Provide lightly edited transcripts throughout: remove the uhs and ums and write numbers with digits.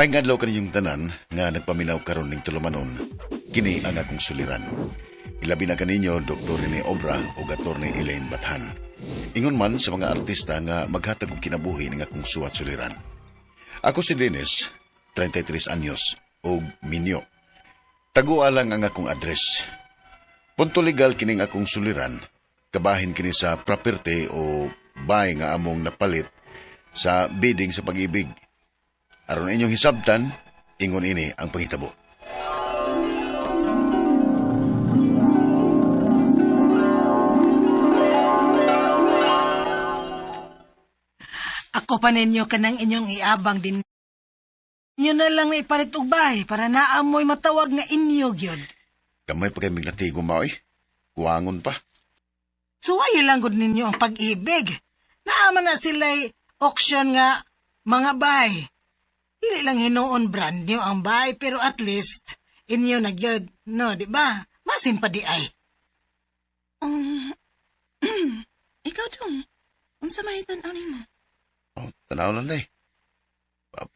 May ngadlaw kaninyong tanan nga nagpaminaw karon ning tulumanon. Kini ang akong suliran. Ilabi na kaninyo Dr. Rene Obra ug Atty. Elaine Bathan. Ingon man sa mga artista nga maghatag og kinabuhi ning akong suwat suliran. Ako si Dennis, 33 anyos, ug minyo. Tagua lang ang akong address. Punto legal kining akong suliran, kabahin kini sa property o bahay nga among napalit sa bidding sa Pag-ibig. Aron inyong hisabtan, ingon ini ang panghitabo. Ako pa ninyo kanang inyong iabang din. Inyo na lang na ipalit og bahay para naamoy matawag nga inyo gyud. Kamay pa kay mignatigo maoy. Kuwangon pa. Suwayo lang gud ninyo ang Pag-ibig. Naaman na sila'y auction nga mga bahay. Dili lang hinuon brand new ang bahay pero at least inyo na gyud, no, di ba? Masin pa di ay. Ikaw dong. Unsa may tan-aw nimo? Oh, tanaw lang day.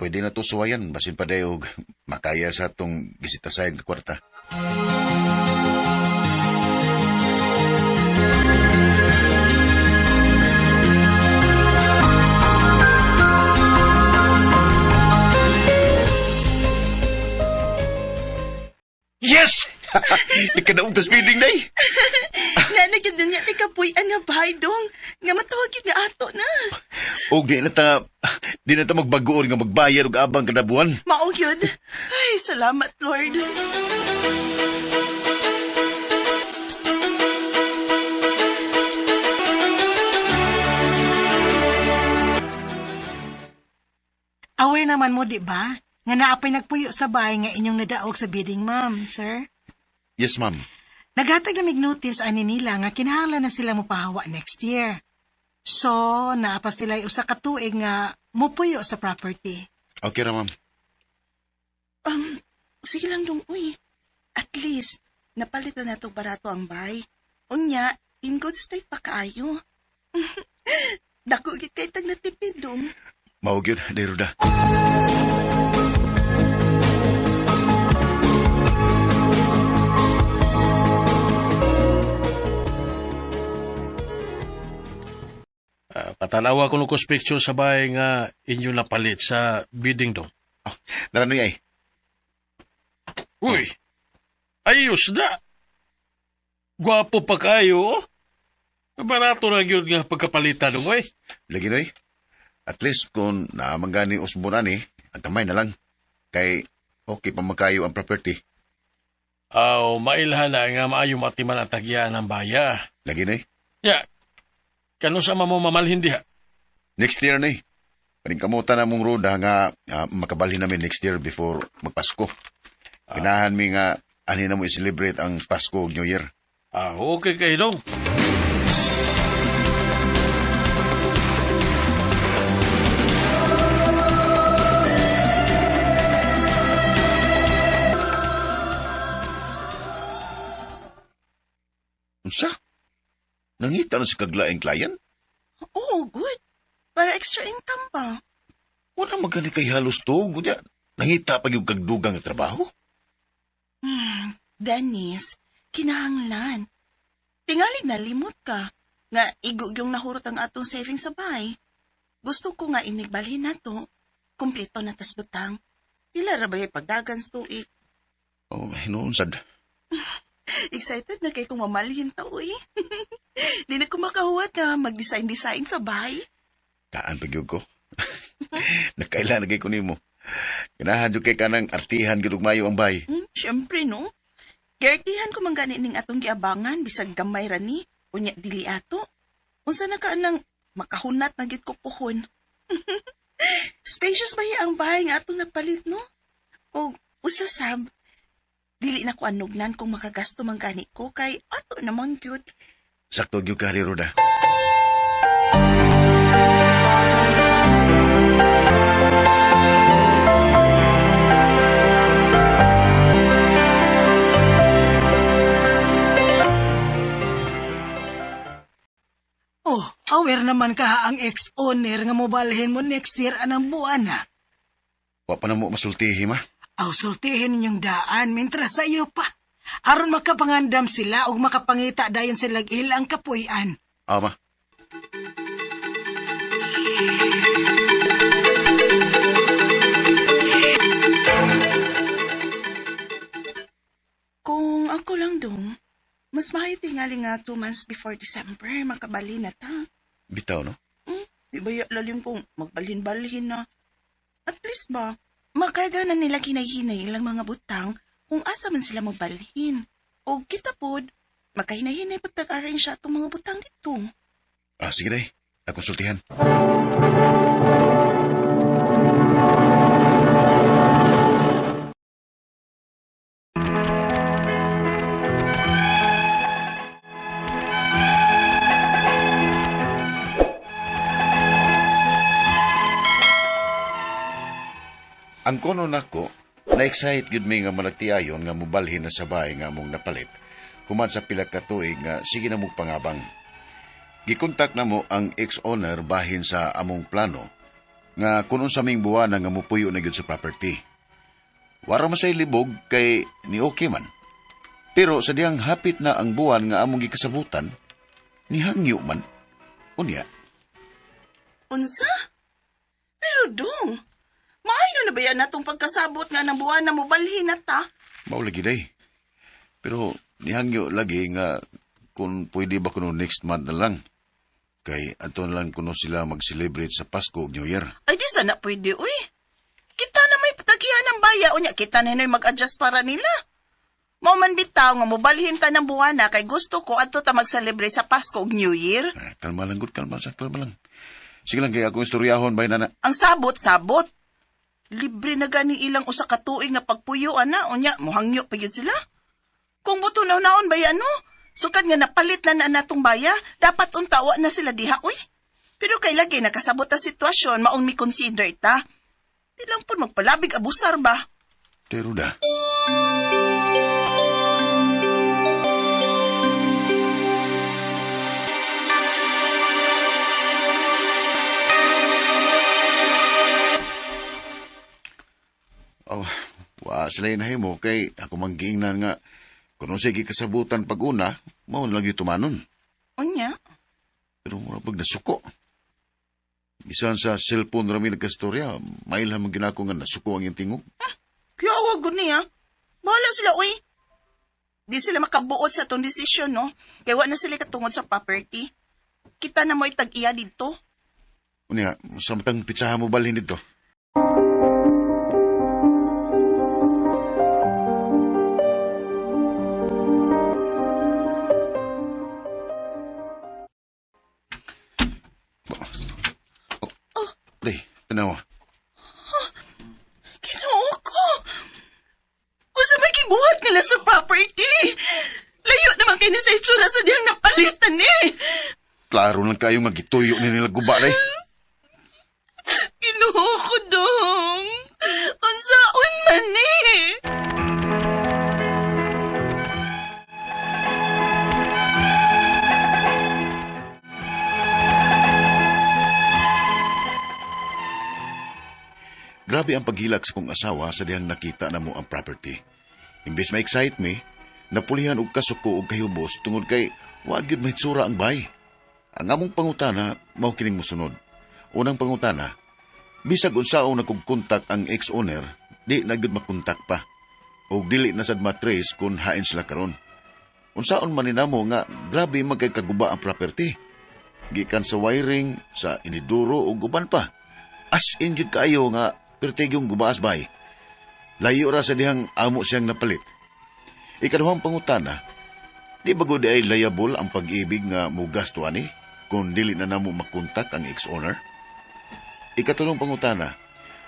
Pwede na to suwayan, basin pa day og makaya sa atong gisitasayan ka kwarta. Yes! Ikadaog tas bidding day. Na gyud niya ti kapuy-an nga bahay dong. Nga matawag gyud nga ato na. Og di na ta magbagoon nga magbayad og abang kada buwan. Mao gyud. Ay, salamat Lord. Aware naman mo, di ba? Nga naapay nagpuyo sa bahay nga inyong nadaog sa bidding, ma'am, sir. Yes, ma'am. Naghatag na mig notice ani nila nga kinahanglan na sila mopahawa next year. So, naa pa sila usa ka tuig nga mopuyo sa property. Okay ra, ma'am. Sige lang dong, uy. At least, napalit na nato barato ang bahay. Unya, in good state pa kaayo. Dako gid kay tag natipid dong. Mao gyud, Deruda. Patanawa ko nung picture sa bahay nga inyo napalit sa bidding dong. Oh, naranoy ay. Uy, ayos na. Gwapo pa kayo, oh. Barato na gyud nga pagkapalitan, uy. Lagi noy. At least kung naamang gani usbon ani, ang kamay na lang. Kay okay pa makayo ang property. Aw, mailhan na nga maayo matiman ang tagyaan ng baya. Lagi noy. Ya, kano sa mo mamalhin diha? Next year ni. Paningkamutan na mong roda nga makabalhin namin next year before magpasko. Ganahan mi nga ani na mo i-celebrate ang Pasko ug New Year. Ah, okay kayo dong. Unsa? Nangita na sa kaglaing client? Oo, good. Para extra income pa. Wala magani kay halos tuog unya. Nangita pa gyud kagdugang nga trabaho. Dennis, kinahanglan. Tingali na limot ka. Nga igo yung nahurot ang atong savings sa bahay. Gusto ko nga inigbalhin na to. Kompleto na tas butang. Pila ra ba yung pagdagan sa tuig? Oh, hinuon sad. Excited na kay kung mamalhin ta, uy. Di na ko makahuwat nga mag-design-design sa bahay. Taan pa gyud ko. Nakaila na kay ko nimo. Ganahan jud kay kanang artihan gyud og mayo ang bay. Siyempre, no? Gertihan ko man gani ning atong giabangan bisag gamay ra ni, unya dili ato. Unsa na ka nang makahunat na gid ko puhon. Spacious ba ang bahay nga atong napalit, no? O usa sab, dili na ko anugnan kung makagasto man gani ko kay ato naman gyud. Sakto gyud ka Roda. Oh, aware naman ka ang ex-owner nga mobalhin mo next year anang buwan ha. Wa pa na mo masultihi, ma. Aw, sultihin ninyong daan, mintras sa iyo pa. Aron makapangandam sila ug makapangita dayon sila ilang kapuy-an. Ah, ma. Kung ako lang dong, mas maayo tingali nga 2 months before December, makabali na ta. Bitaw, no? Di ba ya lalim kung magbalhin-balhin na? At least ba, makarga na nila kinahinay ilang mga butang kung asa man sila magbalhin. O kita pod, makahinay-hinay pud tag-arrange siya atong mga butang dito. Ah, sige day. Akong sultihan. Ang kono nako, na-excite gyud mi nga malagtiayon nga mubalhin na sa bahay nga among napalit. Human sa pila ka tuig nga sige na mo pangabang. Gikontak na mo ang ex-owner bahin sa among plano nga kun unsa ming buwana nga mupuyo na gyud sa property. Wara man say libog kay ni okay man. Pero sa diyang hapit na ang buwan nga among gikasabutan, nihangyo man. Unya, Unsa? Pero dong, maayo na ba yan natong pagkasabot nga nang buwan na mobalhin na ta? mao lagi day. Pero nihangyo lagi nga kung pwede ba kuno next month na lang. Kay ato na lang kuno sila mag-celebrate sa Pasko ug New Year. Ay, di sana pwede, uy. Kita na may tagihan ng baya, unya kita na hinoy mag-adjust para nila. Mao man bitaw nga mobalhin ta ng buwana kay gusto ko adto ta mag-celebrate sa Pasko ug New Year. Ah, kalma lang gud, kalma sa kalma lang. Sige lang kay akong istoryahon bay na. Ang sabot, sabot. Libre na gani ilang usa ka tuig nga pagpuyo ana, unya mohangyo pa gyud sila. Kung buto naon baya no, sukad nga napalit na na natong baya, dapat untawa na sila diha uy. Pero kay lagi nakasabot ang sitwasyon, maong mi consider ta. Di lang po magpalabig abusar ba? Pero da. Oh, wa sila inahimo kay ako manggiingnan nga kung unsay gikasabutan pag una, mao na lagi tumanon. Unya? Pero mura pag nasuko. Bisan sa cellphone rami nagkastorya, mailhan man ginako nga nasuko ang iyong tingog. Kaya wag gud niya. Bahala sila, uy. Di sila makabuot sa itong desisyon, no? Kaya wa na sila katungod sa property. Kita na mo'y tag-iya dito. Unya, sa matang pitsaha mo balhin dito. Oh. Day, tanawa. Ginoo ko! Usa may gibuhat nila sa property! Layo naman kayo sa itsura sa diyang napalitan eh! Klaro lang kayo nga gituyo ni nila guba, day. Ginoo ko dong! Unsaon man eh! Grabe ang paghilak sa kong asawa sa dihang nakita na mo ang property. Imbes ma-excite me, napulihan og kasuko og kahubos tungod kay wa gyud mahitsura ang bay. Ang among pangutana mao kining mosunod. Unang pangutana, bisag unsaon nagkog kontak ang ex-owner, di na gyud makontak pa. Og dili na sad matrace kung hain sila karon. Unsaon man ni namo nga grabe man kay kaguba ang property. Gikan sa wiring, sa inidoro ug uban pa. As in gyud kaayo nga pertigyong gubaas bay. Layo ra sa dihang amo siyang napalit. Ikaduhang pangutana, di ba gud ay liable ang pag-ibig nga mugasto ani kung dili na namo makontak ang ex-owner? Ikatulong pangutana,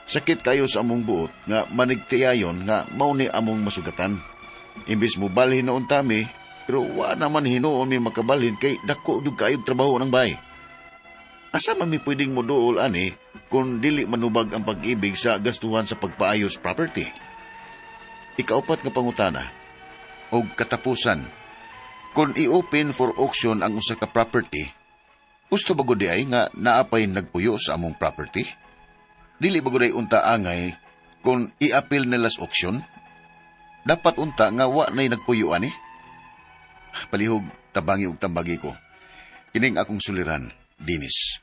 sakit kayo sa among buot nga manigtiayon nga mao ni among masugatan. Imbis mo balhin noon tami, pero wa naman hinuon mi makabalhin kay dako gyud kaayog trabaho ng bay. Asa man mi pwedeng moduol ani kung dili manubag ang pag-ibig sa gastuhan sa pagpaayos property? Ikaupat nga pangutana, og katapusan, kung i-open for auction ang usa ka property, gusto ba gud ay nga naapay nagpuyo sa among property? Dili ba gud ay unta angay Kung i-appeal nila sa auction, dapat unta nga wa na'y nagpuyo ani. Palihog, tabangi og tambagi ko. Kining akong suliran, Dinis.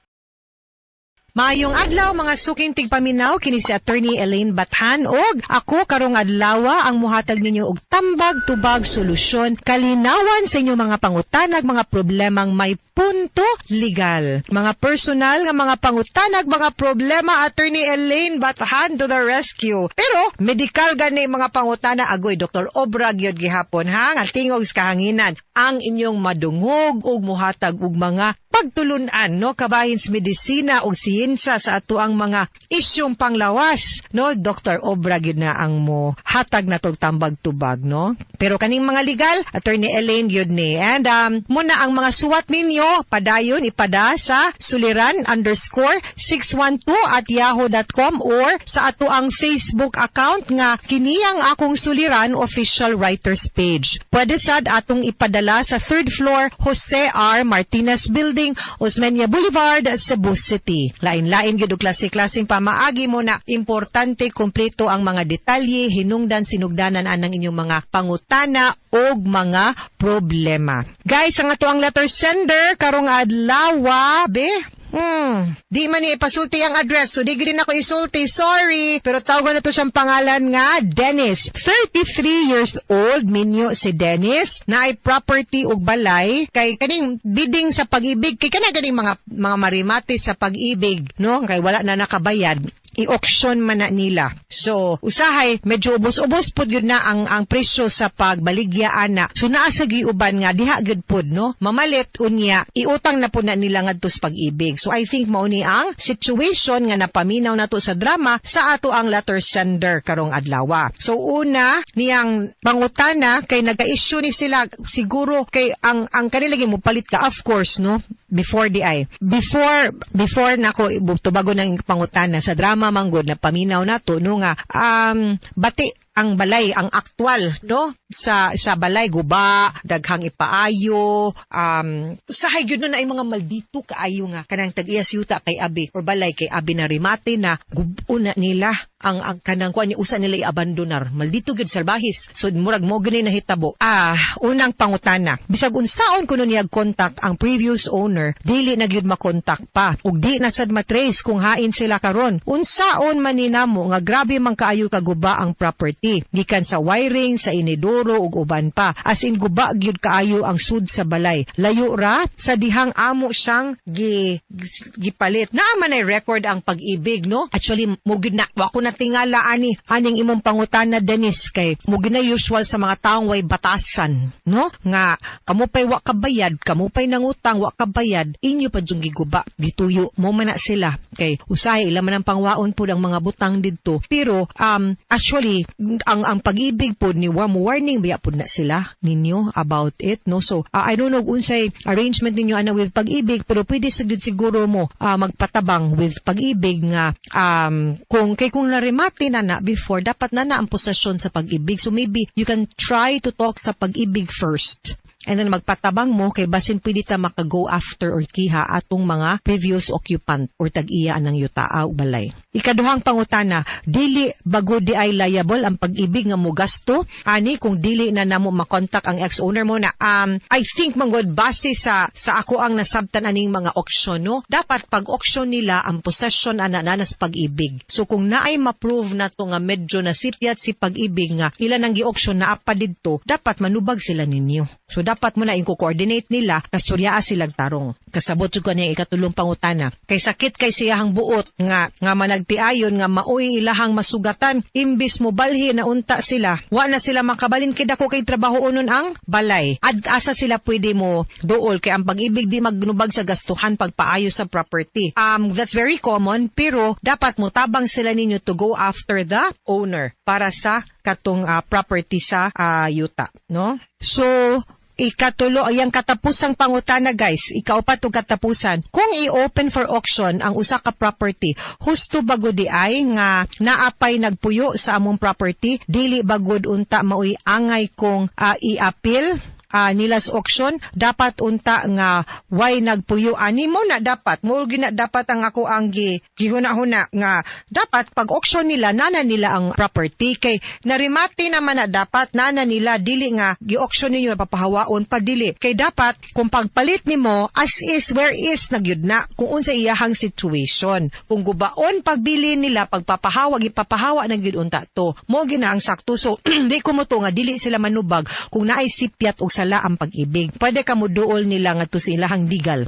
Maayong adlaw, mga suking tigpaminaw, kini si Attorney Elaine Bathan og ako karong adlaw ang muhatag ninyo og tambag, tubag, solusyon, kalinawan sa inyong mga pangutanag, mga problemang may punto legal. Mga personal nga mga pangutanag, mga problema, Attorney Elaine Bathan to the rescue. Pero medical gani mga pangutana, agoy, Dr. Obra gyud gihapon ha, nga tingog sa kahanginan ang inyong madungog ug muhatag og mga pagtulunan, no, kabahin sa medisina ug siyensya sa atoang mga isyong panglawas, no? Dr. Obra gyud na ang mo hatag na tog tambag tubag, no? Pero kaning mga legal, Attorney Elaine gyud ni. And muna ang mga suwat ninyo padayon ipada sa suliran_612@yahoo.com or sa ato ang Facebook account nga kini ang akong suliran official writers page. Pwede sad atong ipadala sa third floor, Jose R. Martinez Building, Osmeña Boulevard, Cebu City. Lain-lain gyud og klase-klaseng pamaagi mo na importante kumpleto ang mga detalye, hinungdan, sinugdanan anang inyong mga pangutana og mga problema. Guys, ang ato ang letter sender karong adlaw, be. Di man ni ipasulti ang address, so di gyud ako isulti. Sorry. Pero tawagan na to siyang pangalan nga Dennis. 33 years old, minyo si Dennis. Naay property ug balay kay kaning bidding sa Pag-ibig, kay kana ganing mga marimate sa Pag-ibig, no? Kay wala na nakabayad, i-auction man na nila. So, usahay, medyo ubos-ubos pod yun na ang presyo sa pagbaligya ana. So, naa sa uban nga, diha gyud pod, no? Mamalit, unya, iutang na pod na nila ngadto sa Pag-ibig. So, I think mao ni ang situation nga napaminaw nato sa drama sa ato ang letter sender karong adlaw. So, una, niyang pangutana, kay nagka-issue ni sila, siguro, kay ang kanila mo palit ka, of course, no? Before di ay. Before nako tubago ng pangutana sa drama manggod na paminaw nato, no, nga bati ang balay, ang aktual, no, sa balay guba, daghang ipaayo, usahay gyud, no, na ay mga maldito kaayo nga kanang tag-iya yuta kay abi or balay kay abi na rimate na gubo na nila ang kanang kuan niya usa nila i-abandonar, maldito gyud, salbahis. So murag mo gani nahitabo. Unang pangutana, bisag unsaon kuno niya contact ang previous owner, dili na gyud makontak pa ug di na sad matrace kung hain sila karon. Unsaon man ni namo nga grabe man kaayo kaguba ang property gikan sa wiring, sa inidoro ug uban pa? As in guba gyud kaayo ang sud sa balay, layo ra sa dihang amo siyang gipalit. Naa man ay record ang Pag-ibig, no? Actually, mo gyud na wa ko na tingala ani aning imong pangutana, Dennis, kay mo gyud na usual sa mga taong way batasan, no, nga kamo pay wa kabayad, kamo pay nangutang wa kabayad, inyo pa jung giguba, gituyo mo man na sila kay usahay ila man ang pangwaon pud ang mga butang didto. Pero actually ang Pag-ibig pod ni wa mo warning biya pud na sila ninyo about it, no? So I don't know unsay arrangement ninyo ana with Pag-ibig, pero pwede sa gyud siguro mo magpatabang with Pag-ibig nga kung kay kung naremate na na before, dapat na na ang posesyon sa Pag-ibig. So maybe you can try to talk sa Pag-ibig first and then magpatabang mo kay basin pwede ta maka-go after or kiha atong mga previous occupant or tag-iya anang yuta o balay. Ikaduhang pangutana, dili bagod di ay liable ang Pag-ibig nga mogasto ani kung dili na namo makontak ang ex-owner mo na? I think manggod base sa ako ang nasabtan aning mga auction, no, dapat pag auction nila ang possession ana na sa Pag-ibig. So kung naay ma-prove na to nga medyo nasipyat si Pag-ibig nga ila nang gi-auction na apa didto, dapat manubag sila ninyo. So dapat mo na i-coordinate nila kasturyaa silang tarong. Kasabot jud ko niya ikatulong pangutana. Kay sakit kay siyahang buot nga managtiayon nga maoy ilahang masugatan imbis mo balhi na unta sila. Wa na sila makabalin kay dako kay trabaho unon ang balay. Ad asa sila pwede mo duol kay ang Pag-ibig di magnubag sa gastuhan pagpaayo sa property. That's very common, pero dapat mo tabang sila ninyo to go after the owner para sa katong property sa yuta, no? So ikatulo, ayang katapusang pangutana, guys, ikaupat ug katapusan. Kung i-open for auction ang usa ka property, husto bagod di ay nga naapay nagpuyo sa among property, dili bagod unta maoy angay kung i-appeal nila sa auction, dapat unta nga way nagpuyo ani mo na dapat mo gina dapat ang ako ang gihuna-huna nga dapat pag auction nila nana nila ang property kay narimate naman na dapat nana nila dili nga gi-auction ninyo papahawaon pa dili kay dapat kung pagpalit nimo as is where is nagyud na kung unsa iyahang situation. Kung gubaon pagbili nila pagpapahawa gipapahawa na gyud unta to mo gina ang sakto. So di ko mo to nga dili sila manubag kung naay sipyat og sala ang pag-ibig. Pwede ka mo duol nila ngadto sa ilahang legal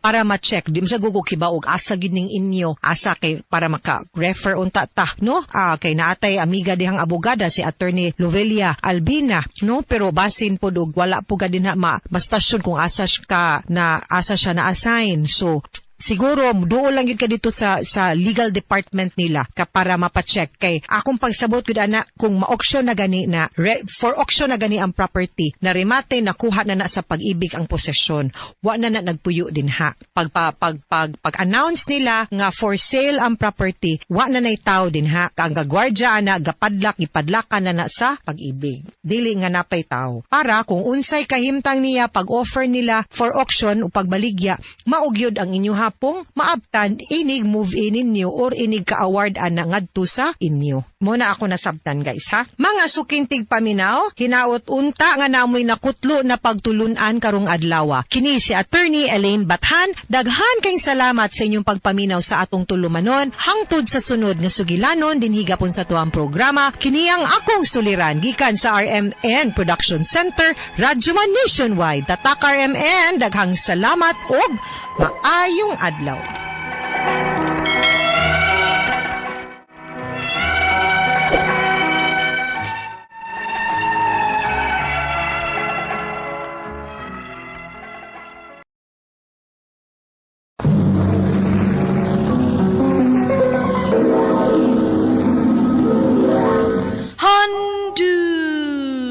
para ma-check. Di mo siya gugo kibaog asa gyud ning inyo, asa kay para maka-refer unta ta, no? Kay naatay amiga dihang abogada si Attorney Lovelia Albina, no? Pero basin po og wala po ga dinha ma mastasyon kung asa siya ka na asa siya na assign. So siguro duol lang yun ka dito sa legal department nila ka para mapacheck kay akong pagsabot gud ana kung ma-auction na gani na for auction na gani ang property na remate nakuha na na sa pag-ibig ang posesyon, wa na na nagpuyo din ha pag pag pag pag, pag-announce nila nga for sale ang property, wa na nay tao din ha ang gagwardya ana gapadlak gipadlakan na na sa pag-ibig, dili nga napay tao para kung unsay kahimtang niya pag-offer nila for auction o pagbaligya maugyod ang inyo hapong maabtan inig move in ninyo or inig ka-award ana ngadto sa inyo. Muna ako nasabtan guys ha. Mga sukintig paminaw, hinaot unta nga namoy nakutlo na pagtulunan karong adlaw. Kini si Attorney Elaine Bathan, daghan kayong salamat sa inyong pagpaminaw sa atong tulumanon hangtod sa sunod nga sugilanon dinhi gapon sa tuang programa kini ang akong suliran gikan sa RMN Production Center, Radyoman Nationwide. Tatak RMN, daghang salamat og maayong adlaw.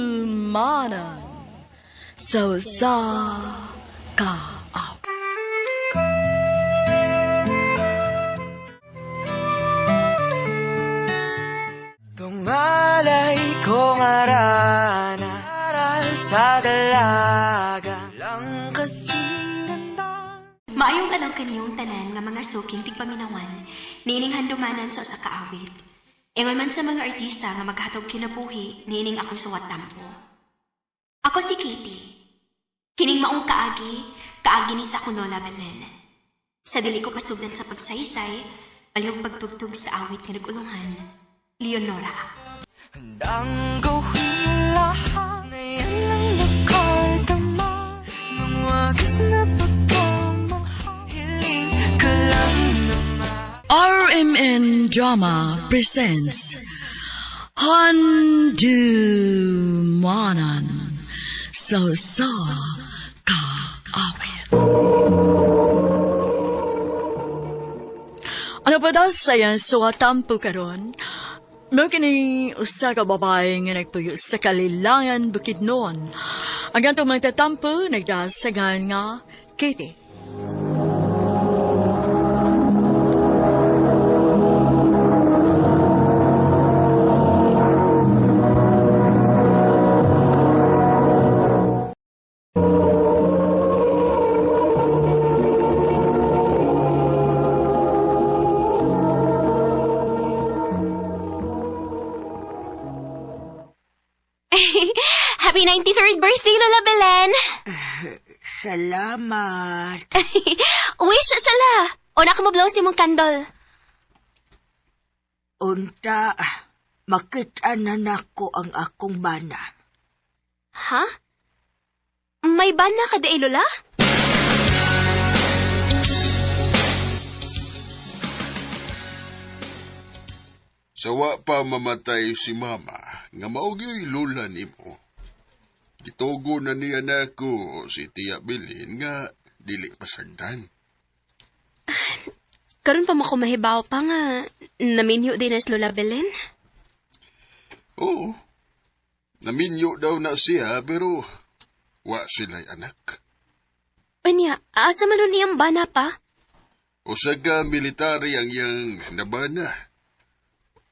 Handumanan so sa ka. Tumalay kong arana aral sa dalaga lang kasing ganda. Maayong adlaw kaniyong tanan nga mga suking tigpaminawan, niining handumanan sa usa ka awit. Ingon man sa mga artista nga maghatog kinabuhi, niining akong suwat tampo. Ako si Katie. Kining maong kaagi, kaagi ni sa Kunola Belen. Sa dili ko pasugdan sa pagsaysay, palihog pagtugtog sa awit nga nagulungan, Leonora. Handang gawin lahat na yan lang nakadama ng wagas na pagkamangha. Hiling ka lang naman. RMN Drama presents Handumanan so sa kaawit. Ano pa daw sayang suwatampo karon? Mao kini usa ka babae nga nagpuyo sa Kalilangan, Bukidnon. Ang gantong magtatampo nagdasagan nga Katie. Happy 93rd birthday, Lola Belen! Salamat. Wish sala! Una ka mo blow si mong candle. Unta, makita na nako ang akong bana. Ha? May ban na ka di, Lola? Sawa pa mamatay si mama, nga maugyo'y lula nimo. Gitugo na niya nako si Tia Bilin nga dili pasagdan. Karon pa mo ko mahibaw pa nga naminyo din as Lola Belen. Oo, naminyo daw na siya pero wa sila'y anak. Unya, asa man nun niyang bana pa? Usa ka military ang iyang nabana.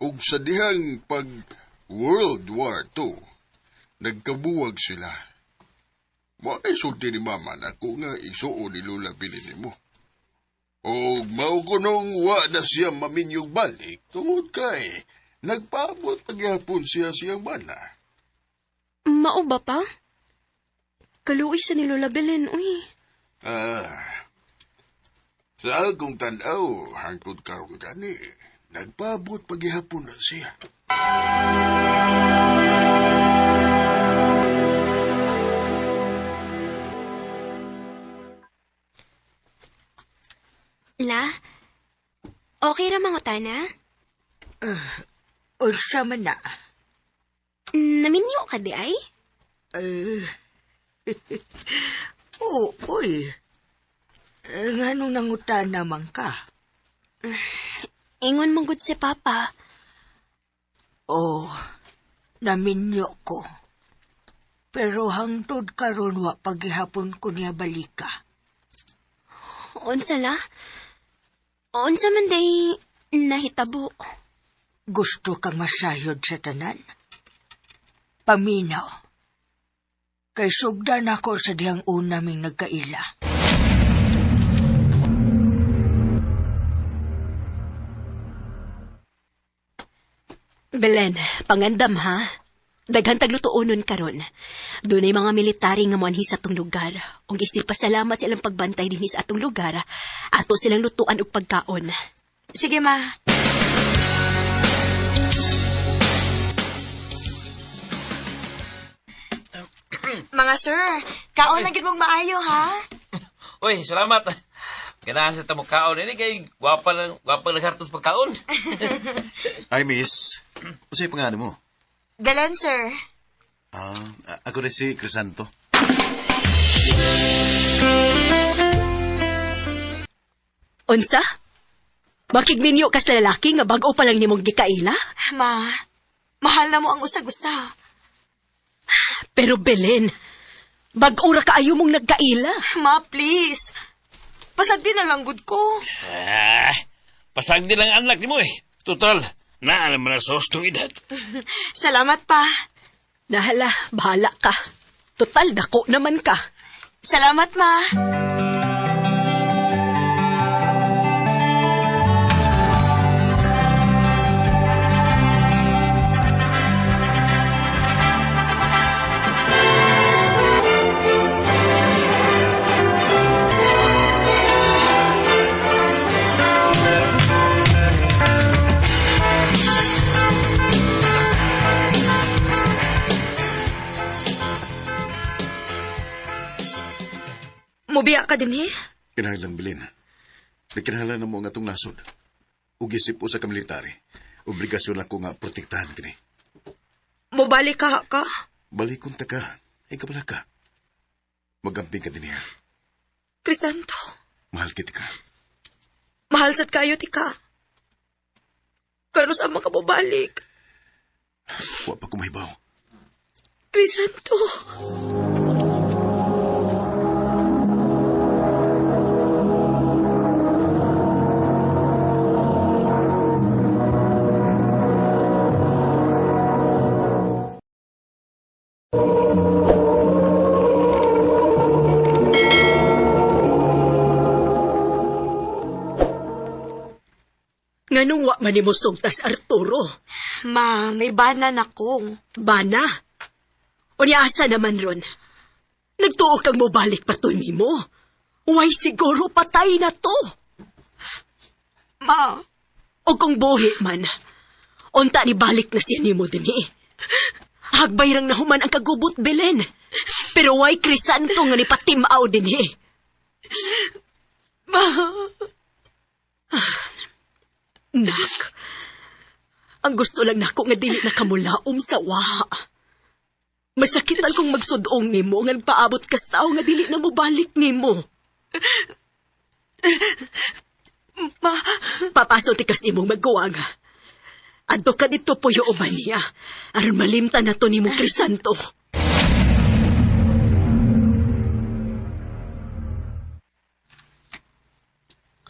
Ug sa dihang pag World War II, nagkabuwag sila. Mao na sulti ni mama nako nga igsuon ni Lola Bilin nimo. Og mao ko nung wa na siya maminyog balik tungod kay nagpaabot pagyapon siya siyang bana. Mao ba pa? Kaluoy sa ni Lola Belen, uy. Ah, sa akong tanaw, hangtod karon gani, nagpaabot paghihapon na siya. La, okay ra mangutana? Unsa man na? Naminyo ka di ay? Eh, oo, uy. Eh, nganong nangutana man ka? Ingon mong good si Papa. Oh, naminyo ko. Pero hangtod karon wa paghihapon ko niya balika. Unsa la? Unsa man day nahitabo? Gusto kang masayod sa tanan? Paminaw. Kay sugdan ako sa dihang una ming nagkaila. Belen, pangandam ha. Daghan taglutuonon karon. Dunay mga military nga moanhi sa atong lugar. Ug isip pasalamat sa ilang pagbantay dinhi sa atong lugar. Ato silang lutuan og pagkaon. Sige, ma. Mga sir, kaon lang gid mong maayo, ha? Uy, salamat. Ganahan sa tamo kaon ini kay gwapa lang gwapa lang hartos pagkaon. Ay, miss. Unsay pangalan mo? Belen, sir. Ah, ako rin si Crisanto. Unsa? Makigminyo ka sa lalaki nga bag-o pa lang nimong gikaila? Ma, mahal na mo ang usag-usa. Pero Belen, bag-o ra kaayo mong nagkaila. Ma, please. Pasagdi na lang gud ko. Ah, pasagdi lang anak nimo eh. Total, naa naman na sa hustong edad. Salamat pa. Nahala, bahala ka. Total, dako naman ka. Salamat, ma. Mubiya ka din, eh? Kinahanglan, Bilin. Nagkinahanglan na mo ang atong nasod. Ug isip usa ka military. Obligasyon ako nga protektahan kini. Mubalik ka, ka? Balikon ta ka. Ay kabala ka. Magamping ka din niya. Crisanto, Mahal kita ka. mahal sad kayo ti ka. Kano sa mga mubalik? Wa pa kumahibaw. Crisanto. Nganong wa man nimo sugtas Arturo? Ma, may banan ako. Bana? Unya asa naman ron? Nagtuo kang mobalik pa to nimo. Way siguro patay na to. Ma, O kung buhi man, unta ni balik na siya nimo dinhi. Hagbay rang nahuman ang kagubot, Belen. Pero way Crisanto nga ni patimaw dinhi. ma. Nak, ang gusto lang nako nga dili na kamulaom sa waha. Masakitan kong magsudong nimo nga nagpaabot kas tao nga dili na mobalik nimo. Ma, Papaso ti kas imong magguwang. Adto ka dito puyo uban niya. Aron malimtan na to nimo Crisanto.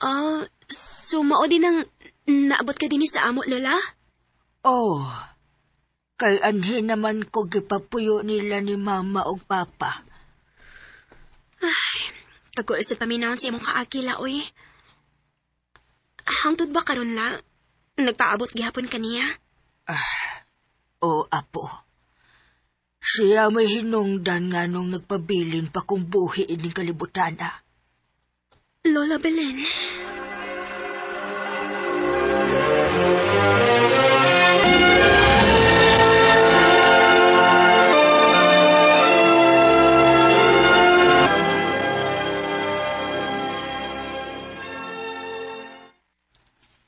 Oh, so mao din ang naabot ka dinhi sa amo, Lola? Oh, kay anhi naman ko gipapuyo nila ni mama og papa. Ay, kaguol sa paminawon sa imong kaagila, oy. Hangtod ba karon la? Nagpaabot gihapon kaniya? O, apo. Siya may hinungdan nga nung nagpabilin pa kung buhi ining kalibutan, ah. Lola Belen.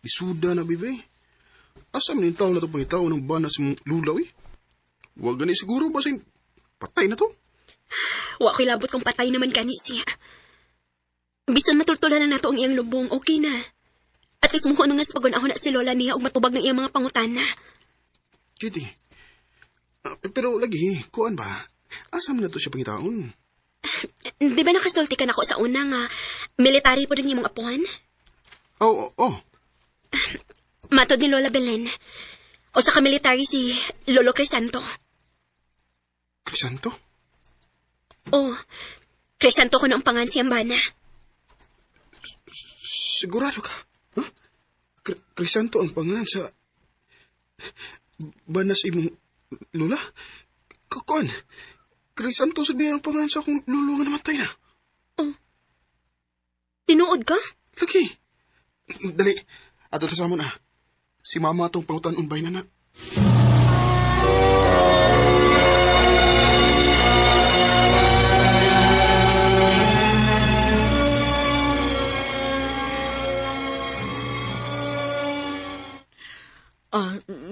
Isuda na, bebe. Asa man yung tao na ito pangitao ng bana sa mong lula, uy? Huwag gani siguro, basin patay na to. Wa ko'y labot kung patay naman gani siya. Bisan matultulan na nato ang iyang lubong, okay na. At least muho nung naspagon ako na si Lola niya og matubag ng iyang mga pangutana. Kitty, pero lagi, kuan ba? Asa man na to siya pangitaon? Di ba nakasulti ka na ako sa una nga military po rin imong apuhan? Oh, oh, oh. Matod ni Lola Belen. O sa ka-military si Lolo Crisanto. Crisanto? Oh, Crisanto ko na ang pangan siyang bana. Sigurado ka? Huh? Crisanto ang pangan sa... Banas imong lula? Kuan, Crisanto sabi ang pangan sa akong lulo nga namatay na. Oh. Tinuod ka? Lagi. Dali, ato sa na. Si mama atong pangutan unbay na na.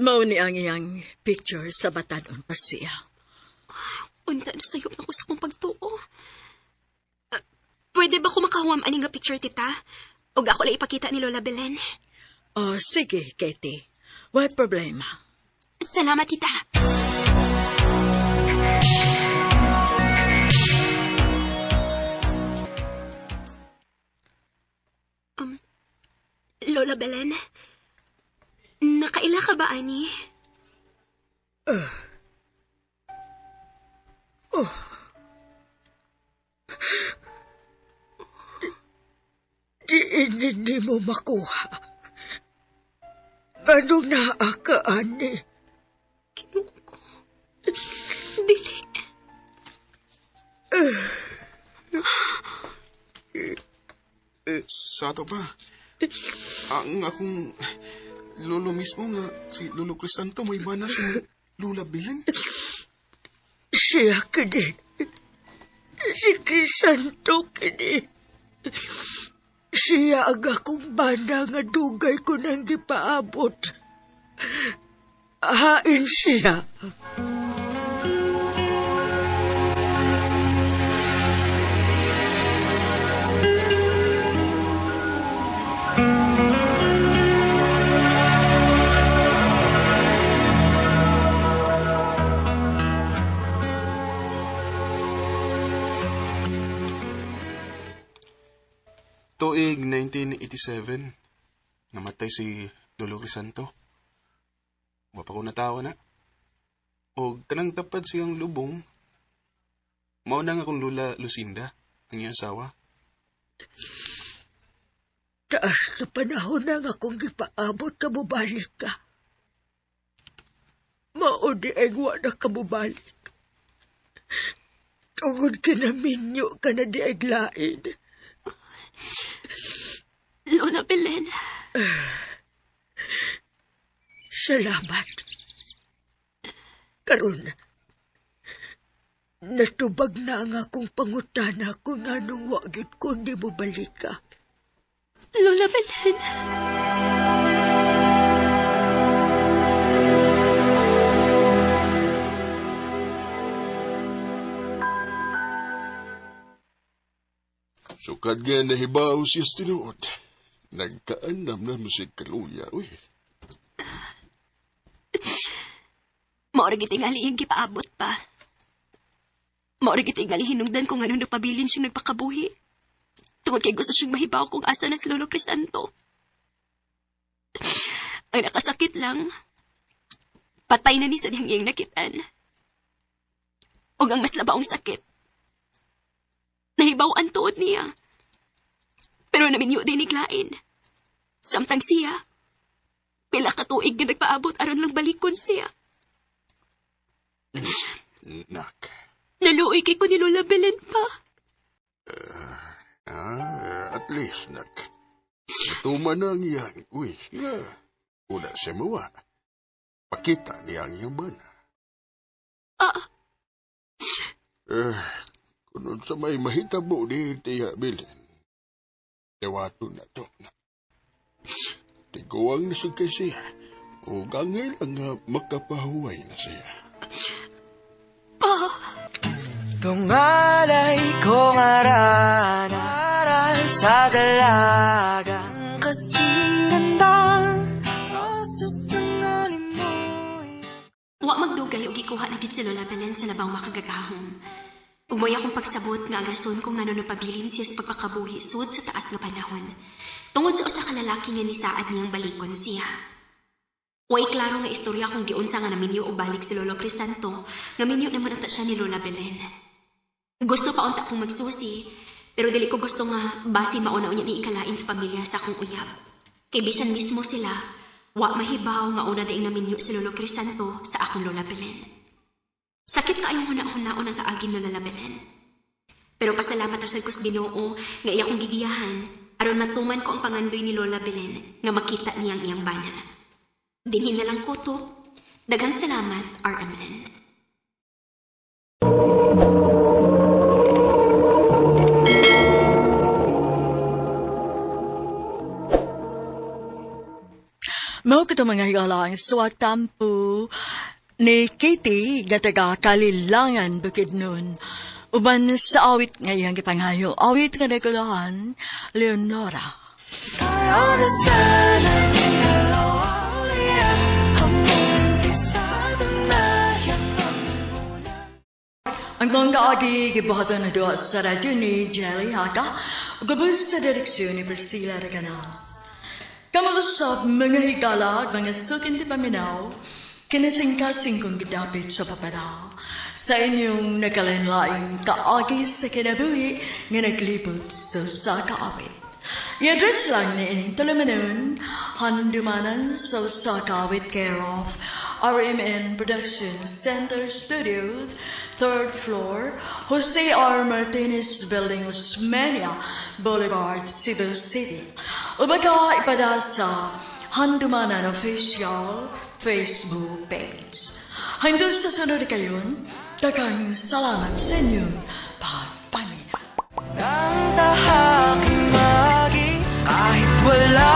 Mao ni ang iyang picture sa batadon pa siya. Unta na sayop ako sa kong pagtuo. Pwede ba ko makahuam ani nga picture, tita? Og ako lang ipakita ni Lola Belen. Oh, sige, Katie. Way problema. Salamat, tita. Lola Belen, nakaila ka ba, ani? Oh. Di hindi mo makuha. Anong naa ka, ani? Kinuha ko. Dili. Sa ato pa, ang akong lolo mismo nga, si Lolo Crisanto, may bana si Lola Belen. Siya kini. Si Crisanto kini. Siya ang akong bana nga dugay ko nang gipaabot. Hain siya. Tuig 1987, namatay si Lolo Crisanto. Wa pa ko natawa na. O kanang tapad siyang lubong, mao na nga akong Lola Lucinda, ang iyang asawa. Taas ka panahon na nga kung gipaabot ka mobalik ka. Mao di ay wa na ka mobalik. Tungod kinaminyo ka na di ay lain. Lola Belen. Salamat. Karon, natubag na ang akong pangutana kung anong wa gyud ko ni mo balik ka. Lola Belen. Sukad nga nahibaw siya sa tinuod. Nagkaanam na mo siya kaluya, uy. Maura gitingali iyang gipaabot pa. Maura gitingali hinungdan kung anong nagpabilin siyang nagpakabuhi. Tungod kay gusto siyang mahibaw kung asa na si Lolo Crisanto. Ang nakasakit lang, patay na ni sa diyang iyang nakitan. Og ang mas labaong sakit, Nahibaw ang tuod niya. Pero naminyo din iglain. Samtang siya, pila ka tuig nga nagpaabot aron lang balikon siya. Nak. Naluoy kay ko ni Lola Belen pa. At least, nak. Natuman na ang iyang wish nga. Una siya mawa. Pakita niya ang iyang bana. Kung sa may mahitabo ni Tia Belen, dawato na to. Tiguang na kay siya. O gangay lang nga makapahuway na siya. Pa! Tungalay kong aran sa dalaga kasing ganda rosas ang alimoy. Wa magdugay og gikuha na gid si Lola Belen sa labang makagagahom. Umoy akong pagsabot nga ang rason kung ngano napabilin siya sa pagpakabuhi sud sa taas nga panahon. Tungod sa usa ka lalaki nga nisaad niyang balikon siya. Way klaro nga istorya kung giunsa nga naminyo og balik si Lolo Crisanto, nga minyo naman ata siya ni Lola Belen. Gusto pa unta kong magsusi, pero dili ko gusto nga basi mauna unya ni ikalain sa pamilya sa akong uyab. Kay bisan mismo sila, wa mahibaw nga una daing naminyo si Lolo Crisanto sa akong Lola Belen. Sakit kaayong huna-hunaon ang kaagin ni Lola Belen. Pero pasalamat ra sad ko sa Ginoo nga iya kong gigiyahan aron matuman ko ang pangandoy ni Lola Belen nga makita niyang iyang bana. Dinhin na lang ko to. Daghang salamat, RMN. Mao kato mga higala ang suwatampo ni Katie nga taga Kalilangan, Bukidnon. Uban sa awit nga iyang gipanghayo, awit nga nagulahan, Leonora. Tayo na sana dalawa ulit ang umpisa na yan ang una. Ang mga kaagi gibuhaton na duha sa radyo ni Jelly Haka, gabos sa direksyon ni Priscilla Reganas. Kamalusap mga higala at mga sukin di paminaw, kinasing-kasing kong gidapit sa papada. Sa inyong nakalinlaing kaagi sa kinabuhi nga naglibot sa usa ka awit. I-address lang ni ining tulumanon, handumanan sa usa ka awit care of RMN Production Center Studio, 3rd floor, Jose R. Martinez Building, Osmeña Boulevard, Cebu City. O baka ipada sa Handumanan Official Facebook page. Hanggang sa sunod kayon, daghang salamat sa inyong pagpaminaw. Ang tahaking magi kahit wala